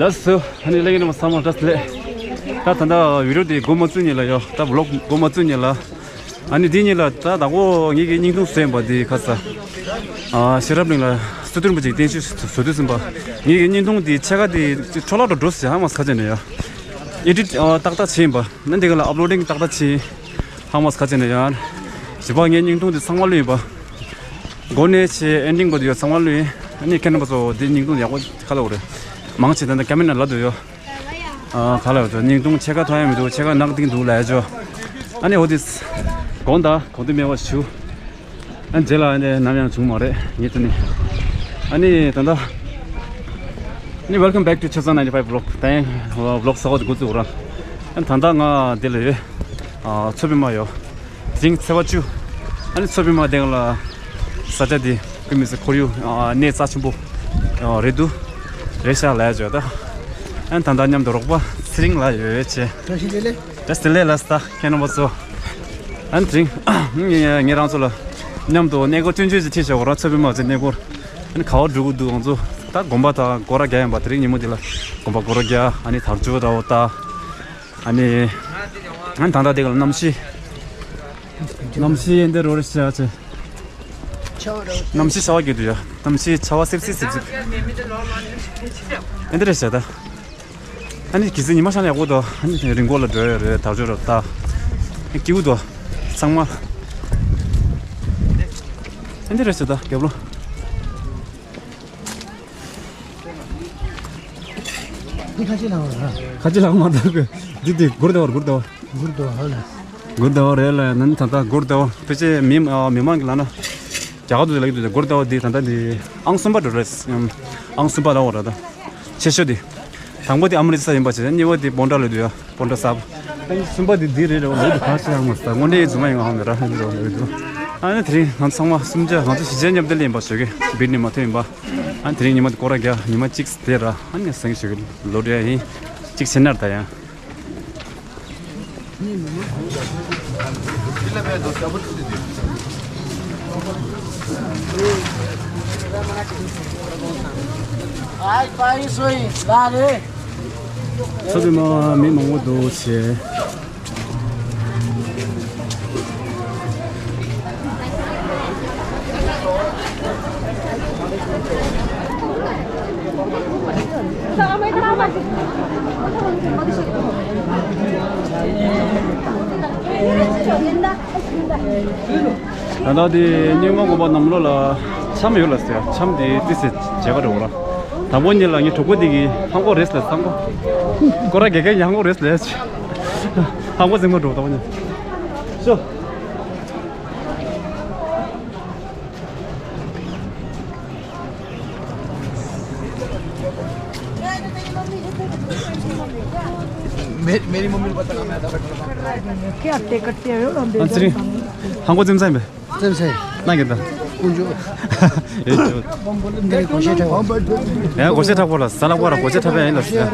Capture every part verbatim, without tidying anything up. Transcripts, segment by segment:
ལགས་སོ། ཨ་ནི་ལྷན་རྒྱས་རྣམ་པ་ཚང་མ་བཀྲ་ཤིས་བདེ་ལེགས། ད་ད་ལྟ་བི་ཌི་ཡོ་འདི་འགོ་མ་བཙུགས་སྔོན་ལ་ཡོད། ད་བི་ལོག་འགོ་མ་བཙུགས་སྔོན་ལ། ཨ་ནི་འདི་སྔོན་ལ་ད་དང་པོ་ངེད་ཀྱི་བརྙན་ཐུང་བཟོས་པ་འདི་ཁ་ས། ཨ་ཤེས་རབ་གླིང་ལ་སི་ཏུ་རིན་པོ་ཆེ་གི་རྟེན་གཞི་བཟོ་དུས་ཙམ་པ། ངེད་ཀྱི་བརྙན་ཐུང་འདི་ཕྱེད་ཀ་འདི་འཕྲོ་བརླག་འགྲོ་འགྲོ་ཟེར་ཧ་མ་ཁ་ཅན་ནས་ཡ། ཨེ་ཌིཊ་ཨ་ཏག་ཏག་བྱས་ཡིན་པ། ན་འདི་ག་ལ་ཨབ་ལོ་ཌིང་ཏག་ཏག་བྱས་ཡིན། ཧ་མ་ཁ་ཅན་ནས་ཡ། བཞི་པ་ངའི་བརྙན་ཐུང་འདི་ཚང་མ་བླུགས་ཡིན་པ། འགོ་ནས་བྱས་ཨེན་ཌིང་བར་དུ་ཡོད་ཚང་མ་བླུགས་ཡིན། ཨ་ནི་ཁྱེད་རྣམ་པ་ཚོ་འདི་བརྙན་ཐུང་ཡག་པོ་ཁ་ལ་འོ་རེད། མང་ཆེ་ད་ལྟ་ཀ་མེ་ར་ལ་འདུག་ཡོད། ཨ་ག་ལ་ཡོད་ཚོ་བརྙན་ཐུང་ཕྱེད་ཀ་མཐོང་ཡ་མི་འདུག་ཕྱེད་ཀ་ནག་ཏིང་འདུག་ལ་ཡ་ཅོ། ཨ་ནི་འོ་དེ་དགོངས་དག་གོང་དུ་སྨྲས་པ་ཞུ། ཨ་རྗེས་ལ་ཨ་ནི་ནམ་ཡང་བྱུང་མ་རེད་ངེད་དུ་ནི། ཨ་ནི་ད་ལྟ། ཨ་ནི་welcome back to Chozang ninety-five vlog. ད་ཡང་vlog་གསར་པ་འགོ་བཙུགས་ར། ཨ་ནི་ད་ལྟ་ང་འདི་ལ་ཡོད། ཨ་མཚོ་པདྨ་ཡོད། དེ་རིང་ཚེས་པ་བཅུ། ཨ་ནི་མཚོ་པདྨ་སྟེང་ལ་ས་ཆ་འདི་ཀུན་མི་སི་ཁོར་ཡུག་ཨ་གནས་རྩ་ཆེན་པོ་ཨ་རེད་འདུག་རེད་ཤག་ལ་ཡ་བརྗོད་ད། ཨ་ནི་ད་ལྟ་མཉམ་དུ་རོགས་པ་ཚེ་རིང་ལགས་ཡོད་བྱས། བཀྲ་ཤིས་བདེ་ལེགས། བཀྲ་ཤིས་བདེ་ལེགས་ལགས་སོ་ཁྱེད་རྣམ་པ་ཚོ། ཨ་ནི་དེ་རིང་ངེད་རང་ཚོ་ལ་མཉམ་དུ་གནས་སྐོར་སྟོན་བརྗོད་ཅིག་ཁྲིད་བཞག་གོ་ར། མཚོ་པདྨ་ཚེ་གནས་སྐོར། ཨ་ནི་ག་བར་འགྲོ་གི་འདུག་ང་ཚོ་ད་དགོན་པ་དང་སྐོར་ར་རྒྱག་ཡིན་པ། དེ་རིང་ཉིན་མོ་འདི་ལ་དགོན་པ་སྐོར་ར་རྒྱག་ཨ་ནི་དར་ལྕོག་འདྲ་བོ་ད། ཨ་ནི། ཨ་ནི་ད་ལྟ་དེ་ག་ལ་གནམ་གཤིས། གནམ་གཤིས་ཨེ་འདྲ་རོ་རེ་ཤ་ཆེ། གནམ་གཤིས་ཆར་པ་རྒྱག་འདུག་ཡ། གནམ་གཤིས་ཆར་པ་སིབ་སིབ་སིབ་སིབ། ཨེ་འདྲ་རེ་ཤ་ད། ཨ་ནི་གི་སི་ཉི་མ་ཤར་ན་ཡག་པོ་འདུག་ཨ་ནི་རི་མགོ་ལ་འགྲོ་ཡ་རེད། དར་ལྕོག་རེད་ད། སྐྱིད་པོ་འདུག་ཚང་མ། ཨེ་འདྲ་རེ་ཤ་ད་རྒྱབ་ལོ། འདི་ཁ་ཆེ་ལ་བ་ར། ཁ་ཆེ་ལ་མ་འདུག་གི། འདི་འདི་སྒོར་ཟླ་བ་སྒོར་ཟླ་བ། སྒོར་ཟླ་བ་ཧ་ལ། སྒོར་ཟླ་བ་རེད་ལ་ནན་ད་ལྟ་སྒོར་ཟླ་བ་ཕལ་ཆེར་མི་ཨ་མི་མང་གི་ལ་ན། རྒྱ་གར་དུ་ལ་གི་དུ་སྒོར་ཟླ་བ་འདི་ད་ལྟ་འདི་ཨང་གསུམ་པ་འགྲོ་རེད། ཨང་གསུམ་པ་ལ་བ་ར་ད། ཆེ་ཤོས་འདི། དང་པོ་འདི་ཨ་མི་རི་ས་ཡིན་པ་བྱས། གཉིས་པ་འདི་པོན་ཊ་ལ་འདུག་ཡ། པོན་ཊ་གསར་པ། གསུམ་པ་འདི་འདི་རེད་རེད། འོ་འདི་ག་ཤེས་ཡང་མ་ས་དངོས་གནས་རྫུན་མ་ཡིན་ང་ཧ་མེད་ར་ཧ་འདི་རེད་འོ་འདི་འདུག་ཨ་ནི་དེ་རིང་ང་ཚང་མ་གསུམ་ཆ་ང་ཚོ་གཞིས་བྱེས་མཉམ་དུ་ལེན་པ་ཞོགས་ཀས་བིར་ནས་མ་ཐོན་ཡིན་པ། ཨ་ནི་དེ་རིང་ཉི་མ་འདི་སྐོར་ར་རྒྱག་ཉི་མ་གཅིག་དེ་ར་ཨ་ནི་སང་ཞོགས་ཀས་ལོ་འདྲེ་ཡིན་གཅིག་ཕྱི་ནར་ད་ཡང་། མཚོ་པདྨ་མི་མང་པོ་འདུག་བྱས། ད་ལྟ་དེ་རྙིང་མ་དགོན་པ་ནང་ལོགས་ལ་འཆམ་ཡོད་ལ་ཟེར། འཆམ་དེ་ཏི་སེ་མཇལ་ཁ་འགྲོ་བ་ར། དང་པོ་ཉིད་ལ་ངའི་གྲོགས་པོ་དེ་གིས་ཧང་གོ་རེད་ལ་ཧང་གོ། སྐོར་ར་དགེ་རྒན་ཧང་གོ་རེད་ལ། ཧང་གོ་ཟིང་མ་འགྲོ་དང་པོ་ཉིད། ཤོ། मेरी मेरी मम्मी को पता ना मैं था। क्या अट्टे कट्टे हो लंबे? ཨ་ཙི། ཧང་གོ་ཙིམ་ཚང་པས། ཙིམ་ཚང་། ན་གི་ད། ཀུན་འཇུ། ཨེ་ཅོ། འདི་གོ་ཤེས་ཁྲག་པོ། ཡང་གོ་ཤེས་ཁྲག་པོ་ལ་ས་ལག་པ་ར་གོ་ཤེས་ཁྲག་པོ་ཡིན་ལ་ཟེར།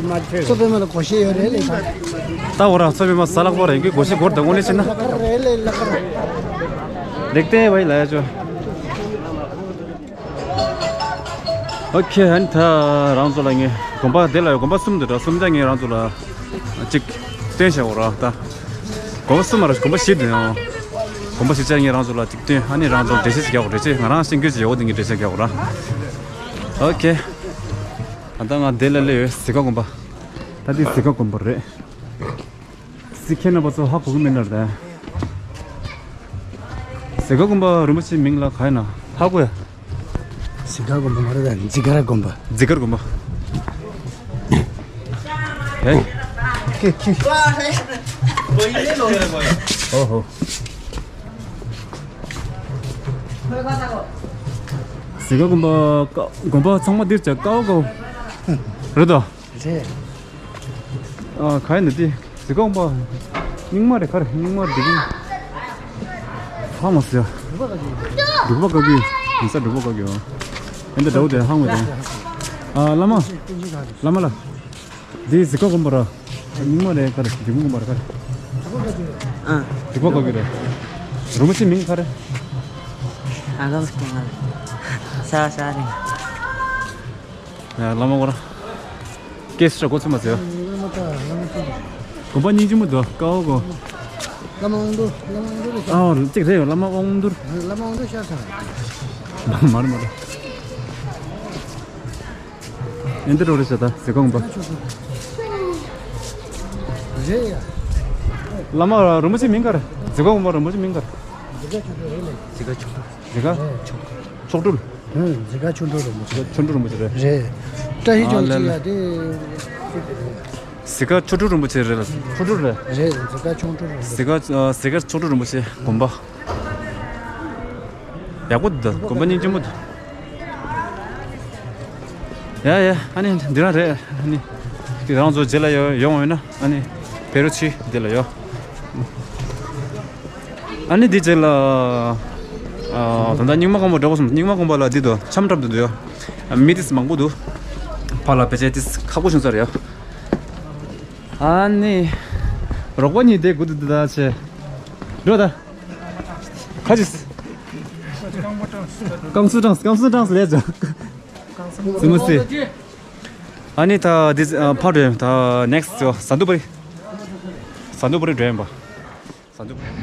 མཚོ་པདྨ་ལ་གོ་ཤེས་ཡོད་རེད་ལེ། ད་འོ་ར་མཚོ་པདྨ་ས་ལག་པ་ར་ཡིན་གི་གོ་ཤེས་སྒོར་ད་དངོས་གནས་ཕྱིན་ན། རེད་ལེ་ལག་པ། ལེགས་ཏེ་བའི་ལ་ཡ་ཅོ། ཨོ་ཁེ། ཨ་ནི་ད་རང་ཚོ་ལ་ངས་དགོན་པ་དེ་ལ་ཡོད་དགོན་པ་གསུམ་འདུག་ད་གསུམ་ཆ་ངས་རང་ཚོ་ལ་གཅིག་སྟོན་བྱ་འོ་ར་ད། དགོན་པ་གསུམ་མ་ར་དགོན་པ་བཞི་འདུག་ཡང་། དགོན་པ་བཞི་ཆ་ངས་རང་ཚོ་ལ་གཅིག་སྟོན། ཨ་ནི་རང་ཚོ་འགྲེལ་བཤད་ཅིག་རྒྱག་དགོས། འགྲེལ་བཤད་ང་རང་ཤེས་རྒྱུ་ཅིག་ཡོད་དེ་ངས་འགྲེལ་བཤད་རྒྱག་དགོས་ར། ཨོ་ཁེ། ད་ལྟ་ང་དེ་ལ་སླེབས་ཡོད། གཟིག་དཀར་དགོན་པ། ད་འདི་གཟིག་དཀར་དགོན་པ་རེད། གཟིག་ཁྱེད་རྣམ་པ་ཚོ་ཧ་གོ་གི་མིན་ན་རེད། གཟིག་དཀར་དགོན་པ་རིན་པོ་ཆེའི་མིང་ལ་ག་ཡིན་ན་ཧ་གོ་ཡ། གཟིག་དཀར་དགོན་པ་མ་རེད་ད། འཇིགས་དཀར་དགོན་པ། འཇིགས་དཀར་དགོན་པ། ཧེ། ཁྱི་ཁྱི། ཨོ་ཧོ། གཟིག་དཀར་དགོན་པ་ཀ་དགོན་པ་ཚང་མ་འདིར་བྱ་ཀའོ་ཀའོ། རེད་དོ། རེད། ཨ་ག་ཡིན་ན་དེ་གཟིག་དཀར་དགོན་པ་རྙིང་མ་རེད། ག་རེ་རྙིང་མ་རེད་དེ། ཧ་མ་སི་ཡ། འབྲུག་པ་བཀའ་བརྒྱུད། ཡིན་ས་འབྲུག་པ་བཀའ་བརྒྱུད། ཨ་འདི་འདྲ་བོ་དེ་ཧ་མ་དེ། ཨ་བླ་མ། བླ་མ་ལ། དེ་གཟིག་དཀར་དགོན་པ་ར། རྙིང་མ་རེད། ག་རེ་འབྲི་གུང་དགོན་པ་ར་ག་རེ། ཨ། འབྲུག་པ་བཀའ་བརྒྱུད་རེད། རིན་པོ་ཆེ་མིང་ག་རེ། ཨ་ག་ས་ག་ས་ས་རེད། བླ་མ་ཁོ་རང་སྐད་ཆ་གོ་ཚོད་མ་ཟེར། བླ་མ་ད་བླ་མ་ཚོ། དགོན་པ་སྙིང་རྗེ་མོ་འདུག་ཀ་བོ་གོ། བླ་མ་དབང་རྡོར། བླ་མ་དབང་རྡོར་རེད་ཤག་ཨ་ཅིག་རེད་ཡོད། བླ་མ་དབང་རྡོར། བླ་མ་དབང་རྡོར་ཤག་ས། མ་རེད་མ་རེད། ཨེ་འདི་རོ་རེད་ཤག་ད་གཟིགས་གོང་པ། རེད་ཡ། བླ་མ་རིན་པོ་ཆེ་མིང་ག་རེ། གཟིགས་གོང་པ་རིན་པོ་ཆེ་མིང་ག་རེ། གཟིགས་ག་ཆོས་སྒྲོན་རེད་ལེ། གཟིགས་ག་ཆོས་སྒྲོན། གཟིགས་ག་ཆོས་སྒྲོན། ཧུམ། གཟིགས་ག་ཆོས་སྒྲོན་རིན་པོ་ཆེ། ཆོས་སྒྲོན་རིན་པོ་ཆེ་རེད། རེད། བཀྲ་ཤིས་ལྗོངས་ཨ་ལེ་ལེ། གཅིག་ཡ་དེ། གཟིགས་ག་ཆོས་སྒྲོན་རིན་པོ་ཆེ་རེད་ལ། ཆོས་སྒྲོན་རེད། རེད། གཟིགས་ག་ཆོས་སྒྲོན་རིན་པོ་ཆེ། གཟིགས་ག་ཨ། གཟིགས་ག་ཆོས་སྒྲོན་རིན་པོ་ཆེ་དགོན་པ། ཡག་པོ་འདུག་དགོན་པ་སྙིང་རྗེ་མོ་འདུག་ཡ་ཡ། ཨ་ནི་འདི་རང་རེད། ཨ་ནི་འདི་རང་ཚོ་རྗེས་ལ་ཡོང་ཡོང་ཡོད་ན་ཨ་ནི་བེ་རུ་ཆི་འདི་ལ་ཡོད། ཨ་ནི་འདི་རྗེས་ལ་ཨ། ད་ལྟ་རྙིང་མ་དགོན་པ་འགྲོ་དགོས་སོང་། རྙིང་མ་དགོན་པ་ལ་འདི་དུ་འཆམ་འཁྲབ་ཏུ་འདུག་ཡོད། མི་དེ་མང་པོ་འདུག་ཕར་ལ་ཕལ་ཆེར་དེ་ཁག་པོ་བྱུང་ས་རེད་ཡ། ཨ་ནི་རོགས་པ་གཉིས་དེ་དགུ་འདུག་ད་ཆེ་འགྲོ་ད། ཁ་ཅིག་རྐང་ཚུགས་སྐྲངས། རྐང་ཚུགས་སྐྲངས་ལས་ཅོ། སུ་མུ་སི། ཨ་ནི་ད་འདི་ཕར་འགྲོ་ཡ། ད་ནེག་སི་ཟ་འདུག་པ་རེད། ཟ་འདུག་པ་རེད་འགྲོ་ཡ་ཡིན་པ། ཟ་འདུག་པ་རེད།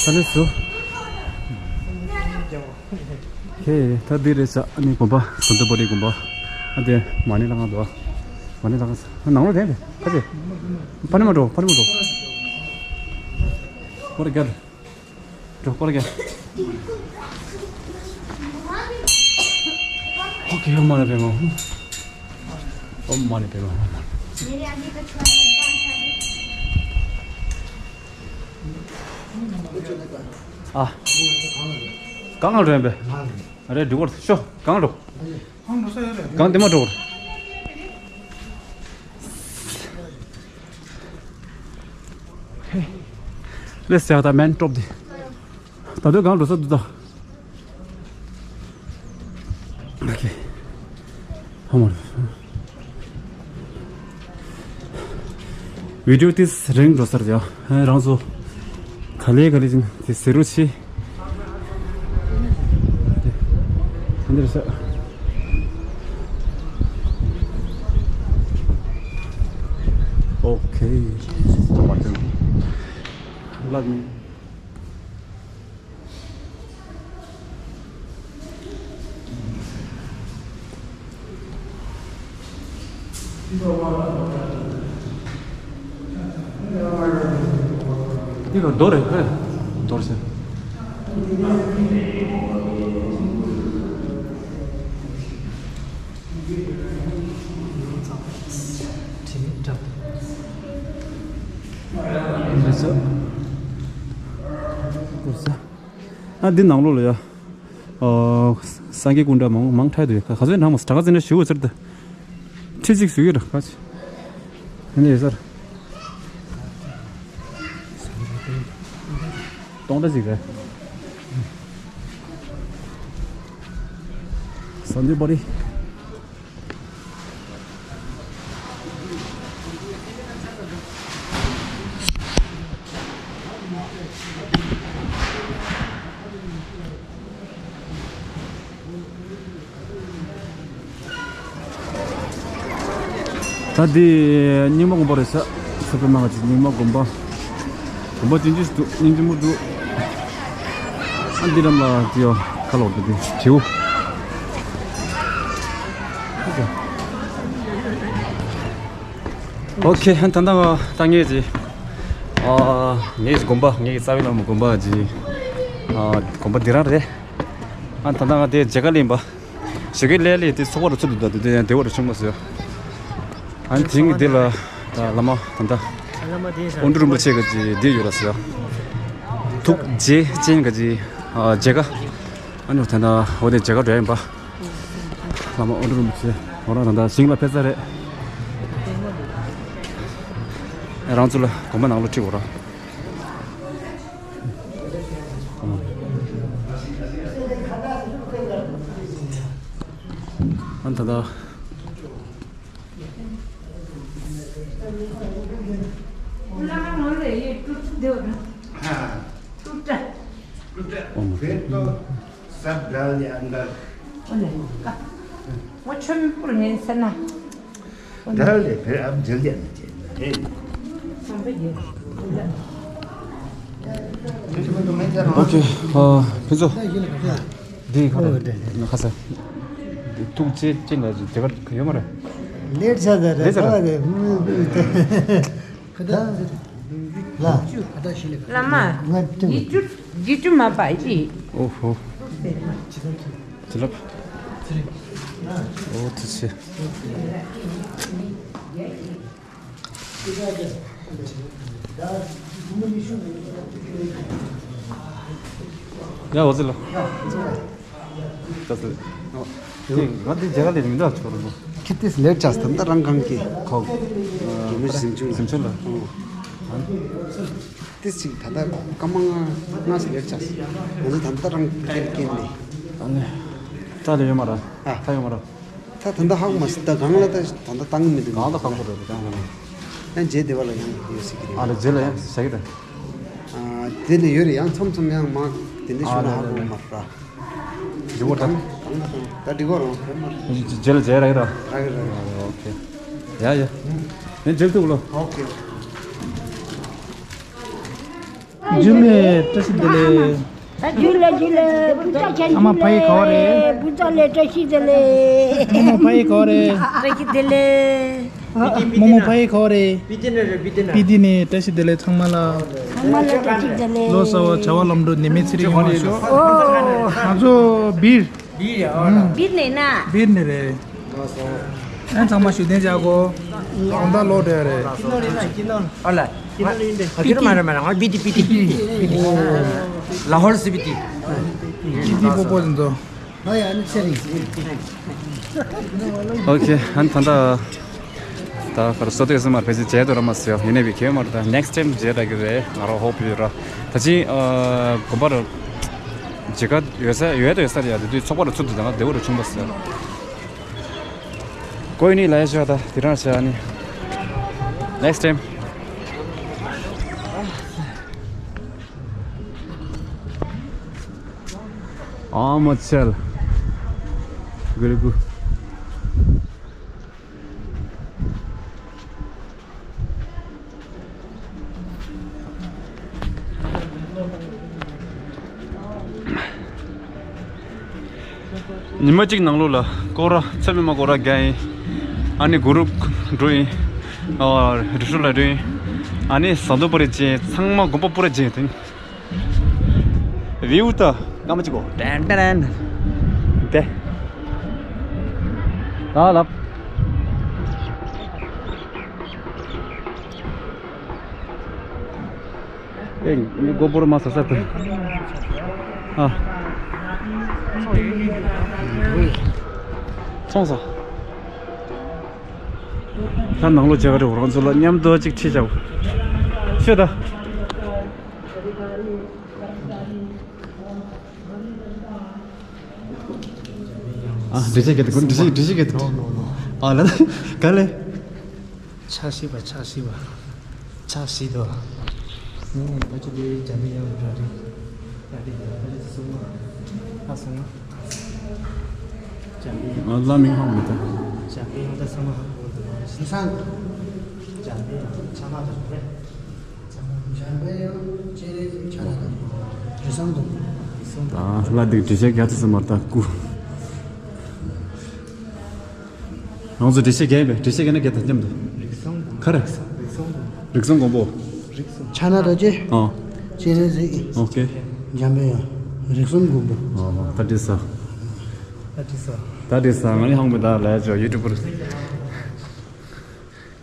ད་ནི་སུ། ཁེ་ད་འདི་རེད་ཤག་ཨ་ནི་དགོན་པ་ཟ་འདུག་པ་རེད་དགོན་པ། ཨ་དེ་མ་ཎི་ལྷ་ཁང་འདུག་མ་ཎི་ལྷ་ཁང་ནང་ལོགས་རེད་པས། ཁ་ཅིག་ཕ་ནི་མ་འགྲོ་ཕ་ནི་མ་འགྲོ། What a girl. འགྲོ་སྐོར་རྒྱག་ཨོ་ཁེ། ཨོཾ་མ་ཎི་པདྨེ་ཧཱུྃ། ཨོཾ་མ་ཎི་པདྨེ་ཧཱུྃ། ཨ། གང་ལ་འགྲོ་ཡིན་པས། རེད་འགྲོ་སྐོར་ཤོ་གང་འགྲོ། གང་དེ་མ་འགྲོ། Let's check the main top. ད་དུང་གང་འགྲོ་ས་འདུག་ད། ཨོ་ཁེ། ཧ་མ་རེད། བི་ཌིའོ་དེ་རིང་འགྲོ་ས་རེད་ཡ། ཧན་རང་ཚོ་ག་ལེ་ག་ལེ་ཅིག་དེ་ཟེར་རོགས་བྱེད། ཧན་འདིར་ས། ཨོ་ཁེ། ལགས་ནི། འདི་ག་རྡོ་རེད་ཨེ། རྡོ་རེད་ཟེར། ཨ་འདི་ནང་ལོགས་ལ་ཡ། ཨོ། སངས་རྒྱས་སྐུ་འདྲ་མང་མང་ཕྲ་འདུག་ག་ཚོད་ནང་མ་གྲངས་ཀ་ཙི་འདྲ་ཞུ་དགོས་ཚར་ཏེ། ཁྲི་གཅིག་ཞུ་གི་ར་ཁ་ཅིག་ཨ་ནི་ཡོད་ས་ར། སྟོང་ཕྲག་གཅིག་རེད། ཟ་འདོད་པ་རེད། ད་འདི་རྙིང་མ་དགོན་པ་རེད་ཤག་ཚོ་པའི་མང་ཆེ་རྙིང་མ་དགོན་པ། དགོན་པ་ཅན་ཅིག་འདུག་སྙིང་རྗེ་མོ་འདུག་ཨ་འདི་རམ་ལ་འདི་ཡོ་ཁ་ལོག་འདི་བྱིའུ། ཨོ་ཁེ། ཧན་ད་ད་ད་ངས་ཅི། ཨ་ངས་ཅི་དགོན་པ་ངས་ཀྱི་རྩ་བའི་བླ་མ་དགོན་པ་ཅི། ཨ་དགོན་པ་འདི་རང་རེད། ཨ་ད་ད་ང་དེ་མཇལ་ཁ་ལེན་པ། ཞོགས་ཀས་ལས་ལས་དེ་ཚོགས་པ་རུ་ཚུད་འདུག་ད་དེ་དེ་ཡང་བདེ་བ་རུ་བྱུང་མ་སོང་། ཨ་ནི་དེང་གི་དེ་ལ་ད་བླ་མ་ད་ད་དབོན་སྤྲུལ་རིན་པོ་ཆེ་གི་ཅི་འདི་ཡོད་ལ་སོང་། ཐུགས་རྗེ་ཅན་གི་ཅི་ཨ་མཇལ་ཁ། ཨ་ནི་ད་ད་འོ་དེ་མཇལ་ཁ་འགྲོ་ཡིན་པ། བླ་མ་དབོན་སྤྲུལ་རིན་པོ་ཆེ་འོ་རང་ད་ད་ཞིང་ལ་ཕེབས་ས་རེད། རང་ཚོ་ལ་དགོན་པ་ནང་ལོགས་ཁྲིད་འོ་རང་། ཨ་ད་ད། ཨ། फिर तो सब डाल दिया अंदर। वो छोटे पूरे नहीं सना। डाल दे, फिर अब जल्दी आना चाहिए। ओके, अ, ཕུན་ཚོགས། འདི་ག་རེ། ཁ་ས། འདི་ཐུག་ཅེ་ཅེ་ལ་དེ་ག་ཡོད་མ་རེད། ལེར་ཆ་ད་རེད། ལེར་ཆ་ད་རེད། ལ། ལ་མ། ང་ཏུ་ཡིད་སྤྲུལ་ཡིད་སྤྲུལ་མ་པ་ཡི། ཨོ་ཧོ། ཚེ་རབས། ཨོ་ཐུགས་རྗེ་ཆེ། ཡ་འོ་ཙི་ལ། ད་ཙི། ང་འདི་རྒྱ་གར་ལ་མི་འདུག་ཆོག་རུ། ཁྱེད་ཏིས་ལེར་ཆགས་ད་ལྟ་རང་གང་གི་ཁོག་གི་མི་གཟིམ་ཆུང་གཟིམ་ཆུང་ལ། ཏིས་ཅིག་ད་ལྟ་སྐར་མ་ལྔ་ལྔ་ཞིག་ལེར་ཆགས། ང་ཚོ་ད་ལྟ་རང་སྐད་སྐད་ནས། ད་ནི། ད་ལེ་ཡོད་མ་ར། ཨ། ད་ཡོད་མ་ར། ད་ད་ལྟ་ཧ་གོ་མ་སྲིད། ད་གང་ལ་ད་ད་ལྟ་བཏང་གི་མི་འདུག་གང་ལ་གང་གོ་རེད་གང་གོ་རེད། ཡང་རྗེས་དེ་བ་ལ་ཡང་ཡོད་སྲིད་ཀྱི་རེད། ཨ་ལེ་རྗེས་ལ་ཡང་བྱ་གི་རེད། ཨ་དེ་ལས་ཡོད་རེད། ཡང་མཚམས་མཚམས་ཡང་མ་དེ་འདྲ་ཞུ་ན་ཧ་གོ་མ་ར། འགྲིག་གོ་ད། གང་ལ་གང་ད་འགྲིག་གོ་རང་ཕེབས་མ་རེད། རྗེས་ལ་རྗེས་ར་གི་ར། ར་གི་ར། ཨོ་ཁེ། ཡ་ཡ། ཡང་རྗེས་ཐུག་ལོ། ཨོ་ཁེ། འཇུ་ལེ་བཀྲ་ཤིས་བདེ་ལེགས། ད་འཇུ་ལེ་འཇུ་ལེ་བུ་ཚ་ཆེན། ཨ་མ་ཕ་ཡི་ག་བ་རེད། བུ་ཚ་ལེ་བཀྲ་ཤིས་བདེ་ལེགས། རྨོ་མོ་ཕ་ཡི་ག་བ་རེད། བཀྲ་ཤིས་བདེ་ལེགས། རྨོ་མོ་ཕ་ཡི་ག་བ་རེད། བི་ཏི་ནས་རེད། བི་ཏི་ནས། བི་ཏི་ནས་བཀྲ་ཤིས་བདེ་ལེགས་ཚང་མ་ལ། ཚང་མ་ལ་བཀྲ་ཤིས་བདེ་ལེགས། ལོ་གསར་བ་བྱ་བ་ལམ་འགྲོ་ནད་མེད་ཚེ་རིང་ཡོང་བ་ཤོག་ཨོ། ང་ཚོ་སྦིར། སྦིར་ནས་ན། སྦིར་ནས་རེད། ཨ་ཚང་མ་བཞུགས་གདན་འཇགས་གོ། དགོང་དག་ལོག་འགྲོ་ཡ་རེད། ཨ་ལ། ཨ་ཁྱོད་མ་རེད་མ་རེད། ང་སྦི་ཏི་སྦི་ཏི། ལ་ཧོར་སི་སྦི་ཏི། སྦི་ཏི་པོ་པོ་ཟིན་ཏོ། ཨོ་ཁེ། ཨ་ནི་ད་ལྟ་ད་གར་སོ་ཏོག་སི་མར་ཕེ་ཅི་བྱས་དོ་ར་མ་ཟེར། ཡིན་ནའི་བི་ཁེ་མར་ད་ནེགསི་ཊེམ་བྱས་ད་གི་རེད། ང་རོ་ཧོབ་ཡོད་ར། ད་ཅི་ཨ་དགོན་པ་ར་ཇི་ག་ཡོད་ས་ཡོད་དོ་ཡོད་ས་རེད་ཡ། དེ་དུས་ཚོགས་པ་ར་ཚུད་དུ་ད་ང་བདེ་བོ་ར་བྱུང་པ་ཟེར། ཀོ་ཡི་ནི་ལ་ཡ་ཤ་ད་དེ་རང་ཤ་ནི། ནེགསི་ཊེམ། ཨ་མ་ཆལ། གུ་རུ་གུ། ཉི་མ་གཅིག་ནང་ལོགས་ལ་སྐོར་ར་ཚད་མེད་མ་སྐོར་ར་རྒྱག་ཡིན། ཨ་ནི་གུ་རུབ་འགྲོ་ཡིན། ཨ་རི་ཧྲུ་ལ་འགྲོ་ཡིན། ཨ་ནི་ཟ་འདོད་པོ་རེ་ཅན་ཚང་མ་དགོན་པ་པུ་ར་ཅན་དེ། བིའུ་ད་སྐར་མ་གཅིག་གོ། ཏན་ཏན་ཏན། དེ། ད་ལབ། ཨེ། མགོ་བོར་མ་ས་ས་ཏུ། ཨ། ཚོང་ས། ད་ནང་ལོགས་བྱེད་ག་རེ་རང་ཚོ་ལ་མཉམ་དུ་གཅིག་ཁྲིད་བྱའོ། ཤོད་ད། ཨ། འགྲེལ་བཤད་གལ་ཏེ་ཁོ་འགྲེལ་བཤད་འགྲེལ་བཤད་གལ་ཏེ། ཨ་ལ་ག་ལེ། ཆ་ཤི་བ་ཆ་ཤི་བ། ཆ་ཤི་དོ། ནི་ནི་ཕ་ཆུ་དེ་ཇ་མི་ཡང་ར་རི། ར་རི་ཡང་ར་རི་སུ་མ། ཨ་སུ་མ། ཇ་མི་ཡང་། ཨ་ལ་མིང་ཧང་མི་ད། ཇ་མི་ཡང་ད་སུ་མ་ཧང་གོ་ད། སུ་སང་། ཇ་མི་ཡང་ཆ་མ་ད་རེད། འཇམ་པའི་དབྱངས་སྤྱན་རས་གཟིགས་ཕྱག་ན་རྡོ། རིགས་བཟང་སྡོང་པོ། ཨ་ལ་འདི་འགྲེལ་བཤད་རྒྱག་ཚུལ་ཙམ་མ་རེད་ད་སྐུ། རང་ཚོ་འགྲེལ་བཤད་རྒྱག་ཡིན་པས། འགྲེལ་བཤད་རྒྱག་ན་རྒྱག་དང་མཉམ་དུ། རིགས་བཟང་སྡོང་པོ། ག་རེ། རིགས་བཟང་སྡོང་པོ། རིགས་བཟང་སྡོང་པོ། རིགས་བཟང་། ཕྱག་ན་རྡོ་རྗེ། ཨ། སྤྱན་རས་གཟིགས། ཨོ་ཁེ། འཇམ་པའི་དབྱངས། རིགས་བཟང་སྡོང་པོ། ཨ་ད་འགྲིག་ས། ད་འགྲིག་ས། ད་འགྲིག་ས། ང་ནི་ཧང་མི་ད་ལ་ཡ་ཅོ་ཡུ་ཊུབ་པར།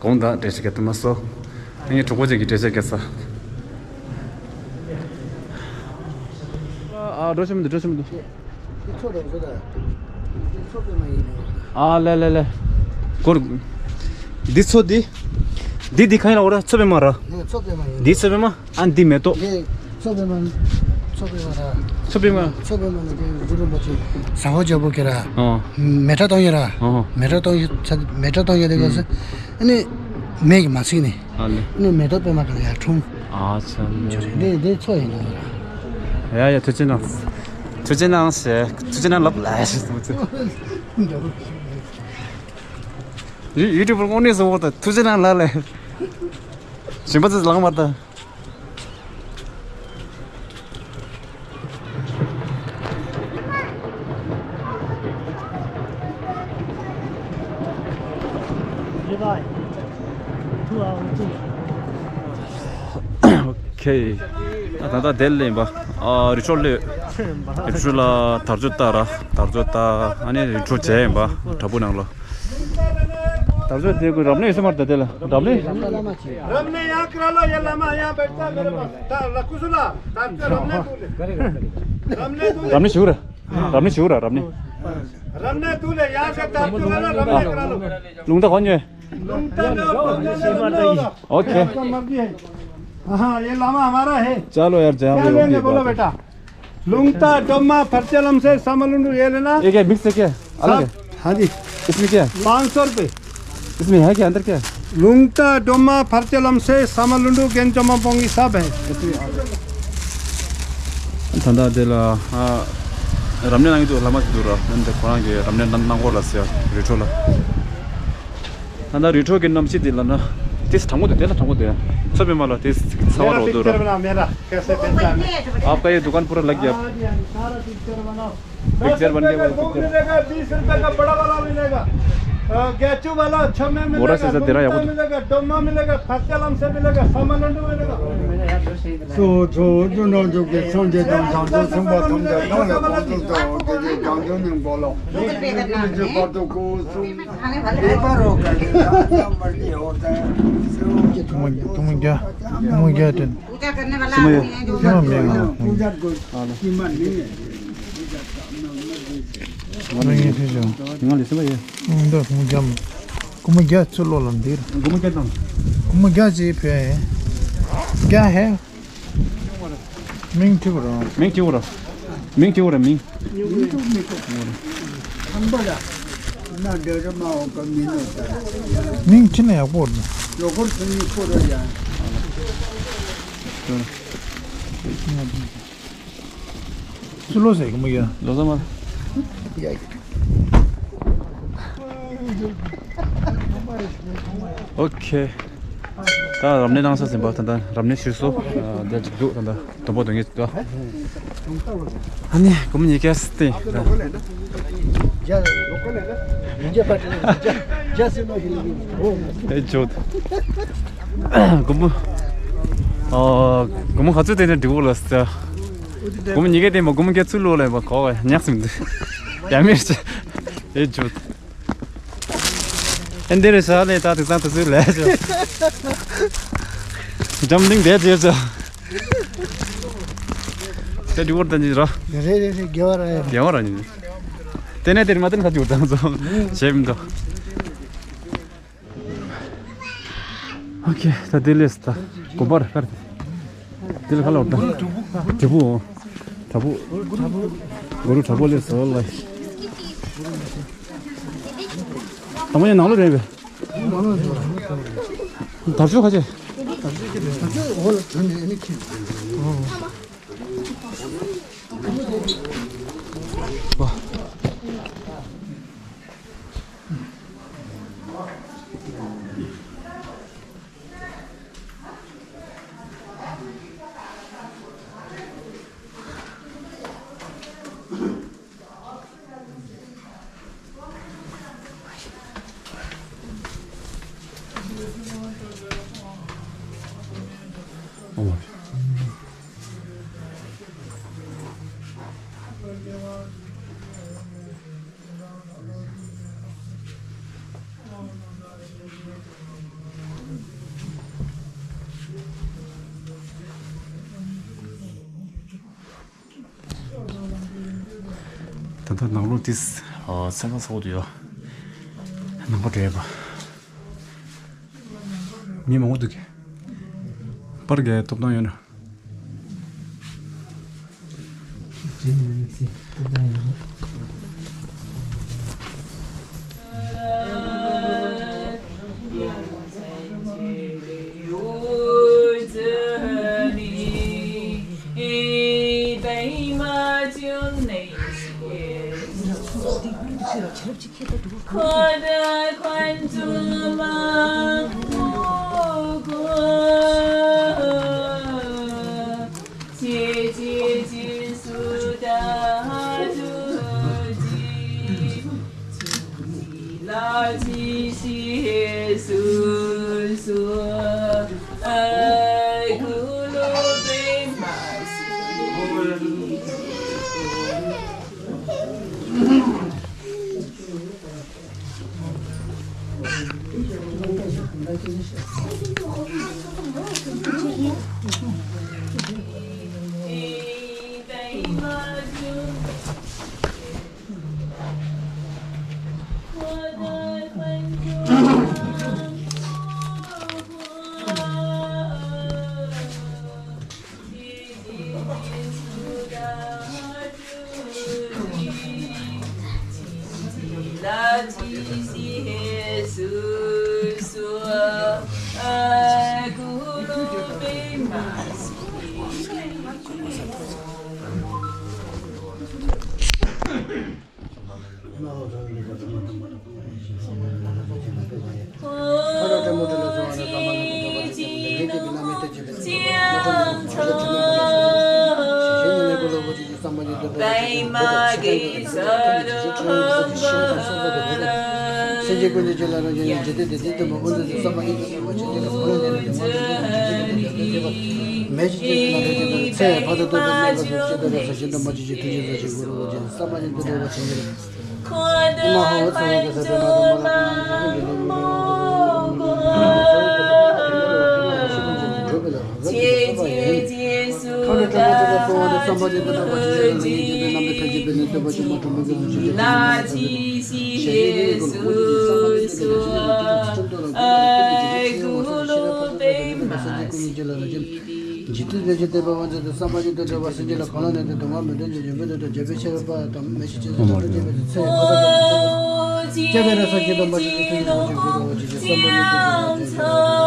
གོང་དང་འགྲེལ་བཤད་རྒྱག་ཐུབ་མ་སོང་། ངས་གྲོགས་པོ་ཅིག་གིས་འགྲེལ་བཤད་རྒྱག་ས། ཨ་འགྲོ་ཤེས་མི་འདུག་འགྲོ་ཤེས་མི་འདུག་འདི་མཚོ་དང་མཚོ་དང་། འདི་མཚོ་པད་མ་ཡིན་ནོ། ཨ་ལེ་ལེ་ལེ། སྐོར། འདི་མཚོ་འདི། འདི་འདི་གང་ཡིན་ལ་འོ་ར་མཚོ་པད་མ་ར། འདི་མཚོ་པད་མ་ཡིན་ནོ། འདི་མཚོ་པད་མ། ཨ་འདི་མེ་ཏོག་འདི་མཚོ་པད་མ། མཚོ་པད་མ་ར། མཚོ་པད་མ། མཚོ་པད་མ་ནི་འདི་གུ་རུ་རིན་པོ་ཆེ་ཟ་ཧོ་ཇོ་བོ་གི་ར། ཨོ། མེ་ཏྲ་གཏོང་ཡོད་ར། ཨོ། མེ་ཏྲ་གཏོང་ཡོད་ཚ་མེ་ཏྲ་གཏོང་ཡོད་དེ་ག་ས། ཨ་ནི་མེ་གི་མ་ཚིག་ནི། ཨ་ལེ། ཨ་ནི་མེ་ཏོག་པད་མ་ག་ལ་ཡར་འཁྲུངས། ཨ་ཆ་ལེ། འདི་འདི་མཚོ་ཡིན་ནོ་ར། ཡ་ཡ། ཐུགས་རྗེ་གནང་། ཐུགས་རྗེ་གནང་ཞེས། ཐུགས་རྗེ་གནང་ལབ་ལ་ཞེས་གསུངས་ཚུལ། ཡུ་ཡུ་ཊུབ་པར་དངོས་གནས་སུ་འོ་ད་ཐུགས་རྗེ་གནང་ལ་ལས། གཞན་པ་ཚོས་ལངས་མ་ད། ཨོ་ཁེ། ད་ད་དེ་ལས་ཡིན་པ། ཨ་རི་ཁྲོད་ལས། རི་ཁྲོད་ལ་དར་ལྕོག་བཏགས་ར། དར་ལྕོག་བཏགས། ཨ་ནི་རི་ཁྲོད་མཇལ་ཡིན་པ། བྲག་ཕུག་ནང་ལ། དར་ལྕོག་དེ་ཀོ་རབ་གནས་ཡོད་ས་མ་རེད་ད། དེ་ལ་རབ་གནས། རབ་གནས་ཡང་བཀྲ་ལོ། ཡ་བླ་མ་ཡང་བེར་ཏ་མེ་ར་པ། ད་ལ་ཀུ་སུ་ལ་ད་རབ་གནས་དུ་ལེ། རབ་གནས་དུ་ལེ། རབ་གནས་ཞུ་ར། རབ་གནས་ཞུ་ར་རབ་གནས། རབ་གནས་དུ་ལེ། ཡང་ས་ད་དུ་ལ་རབ་གནས་བཀྲ་ལོ། ལུང་ད་གོ་ཉོས། ལུང་ད་ན་རབ་གནས་རབ་གནས་ལོ། ཨོ་ཁེ། हाँ, ये लामा हमारा है। चलो यार, जहाँ भी क्या लेंगे बोलो बेटा। लुंगता, डोमा, फरचेलम से सामालुंडू ये लेना। ये क्या मिक्स है क्या? अलग है? हाँ जी। इसमें क्या है? पाँच सौ रुपये। इसमें है क्या, अंदर क्या है? लुंगता, डोमा, फरचेलम से सामालुंडू, गेंजोमा पोंगी सब है। ད་ལྟ་དེ་ལ་ཨ་རབ་གནས་གནང་གི་འདུག། བླ་མ་ཞིག་འདུག་ར། ཨ་ནི་དེ་ཁོ་རང་གིས་རབ་གནས་གནང་གནང་གོ་ལ་ཟེར། རི་ཁྲོད་ལ། ད་ལྟ་རི་ཁྲོད་ཀྱི་གནམ་གཤིས་འདི་ལ་ན། དེ་དྲང་པོ་འདུག། དེ་ལ་དྲང་པོ་འདུག་ཡ། ཚོད་དཔེ་མ་ལ་དེ་ཚ་བ་རོ་འདུག་ར། मेरा पिक्चर बना, मेरा कैसे पहचान है? आपका ये दुकान पूरा लग गया। हाँ जी, हाँ जी, सारा पिक्चर बनाओ। पिक्चर बन गया, दस रुपए का पिक्चर। दो मिलेगा, बीस रुपए का बड़ा वाला मिलेगा। अ, गैचू वाला छह में बोरा मिलेगा, से जरा लुंगता मिलेगा, डोमा मिलेगा, फरचेलम से मिलेगा, सामालुंडू मिलेगा। सो जो जो नो जो के संजय दम संजय संभा संजय दम ले कौन तो तो के दम जो नहीं बोलो। गूगल पे करना है। जो बातों को सुन। पेपर हो गए, जहाँ मर्जी होता है। तुम, तुम क्या, तुम क्या टेन? पूजा करने वाला आदमी है जो क्या मैं पूजा को कीमत नहीं है। नहीं है, फिर जाओ। ང་ལ་སེམས་པ་ཡོད། ཨང་། འདི་ཀུ་མུ་རྒྱ་མ། ཀུ་མུ་རྒྱ་ཚུར་ལོག་ལ་འདིར། ཀུ་མུ་རྒྱ་དང་། ཀུ་མུ་རྒྱ་ཅེས་བོད་ཡིན། རྒྱ་ཧེ། མིང་ཁྲི་བོ་ར། མིང་ཁྲི་བོ་ར། མིང་ཁྲི་བོ་ར་མིང་། མིང་ཐུབ་མི་ཐུབ། ཁམས་པ་ལ། ན་འདྲ་ར་མ་འོ་ཀ་མི་ནོ་ད། མིང་ཁྲི་ན་ཡག་པོ་རེད། ལོ་འཁོར་ཚོ་གཉིས་ཁོ་ར་ཡ། སུ་ལོ་ཟེར་གི་མི་ཡ། ལོ་ཟ་མ། ཡ་ཡ། ཨོ་ཁེ། ད་རབ་གནས་གནང་ས་ཟིན་པ། ད་ད་རབ་གནས་ཞུས་སོ། ཨ་དེ་ཅིག་འདུག་ད་ད་དུམ་བུ་དུམ་ངེས་ཅིག་འདུག། ཨ་ནི་སྒོར་མོ་ཉིས་བརྒྱ་སྟེ། ཨེ་ཇོ། སྒོར་མོ། ཨ་སྒོར་མོ་ག་ཚོད་སྟེར་ན་འགྲིག་གོ་ལ་ཟེར། སྒོར་མོ་ཉིས་བརྒྱ་སྟེར་མ། སྒོར་མོ་བརྒྱ་ཚུར་ལོག་ལ་ཡིན་པ་གོ་བས་ཉག་ཙམ་འདུག། ཡ་མེད་ཅེ། ཨེ་ཇོ། ཨེ་འདི་རེད་ཤག་ལས། ད་དེང་སང་དུས་ཚོད་ལས་ཤག། འཛམ་གླིང་བསྡད་བྱས་ཤག། དེ་འདྲི་བོར་ད་ཉིད་ར། རེད་རེད་རེད། དགེ་བ་ར་ཡ། དགེ་བ་ར་ཉིད། དེ་ནས་དེར་མ་དེར་ཁ་ཅིག་བཏང་སོང་། བྱེད་མི་འདུག། ཨོ་ཁེ། ད་དེ་ལས་ད་དགོན་པར་ཁར་དེ་ལ་ཁ་ལོར་ད་དྲིལ་བུ། དྲིལ་བུ། གུ་རུ་དྲིལ་བུ་ལས་སོ་ལ། དང་པོ་ཡང་ནང་ལོགས་རེད་པས། དར་ལྕོག་ཁ་ཆེ། ད་ལྟ་ནང་ལོགས་དེ་སེམས་ཁ་ཚ་པོ་འདུག་ཡ། ནང་པ་འདྲ་པ། མི་མང་པོ་འདུག་གི། པར་རྒྱག་ཡ་ཐོབ་ཐང་ཡོད་ན། འཁོར་འདས་མཁའ་འགྲོ་མང་པོ་བསྐོར། ཇི་སྲིད་ཇི་སྲིད་སུ་དག་སྒྲུབ་ཅིང་། ཇི་སྲིད་ཇི་སྲིད་ལ་ཇི་སྲིད་ཞེས་སུ་གསོལ། ཨ་གུ་རུ་པདྨ་སིདྡྷི་ཧོ། ཇི་སྲིད་འཇིག་རྟེན་ལས་ཕྱིར་འདས་པ་དབང་བྱེད་དུ་བསམ་པ་ཉིད་དུ་འགྲོ་བ་སེམས་ཅན་ལ་གང་ལ་གནས་དུས་སྡུག་བསྔལ་མི་འདོད་ཅིང་འབྱོན་པའི་དོན་དུ་འཇམ་དཔལ་ཤེས་རབ་དང་མི་ཤེས་ཅན་སེམས་ཅན་ཐམས་ཅད་ཀྱི་ཚེ་ཕ་དང་ཚེ་སྐྱེ་བའི་རེ་ས་ཇི་ལྟར་མ་བྱུང་ཚུལ་ཐུགས་ཉིད་མ་བྱུང་ཚུལ་འགྲོ་བ་ཇི་བཞིན་བསམ་པ་ཉིད་དུ་འགྲོ་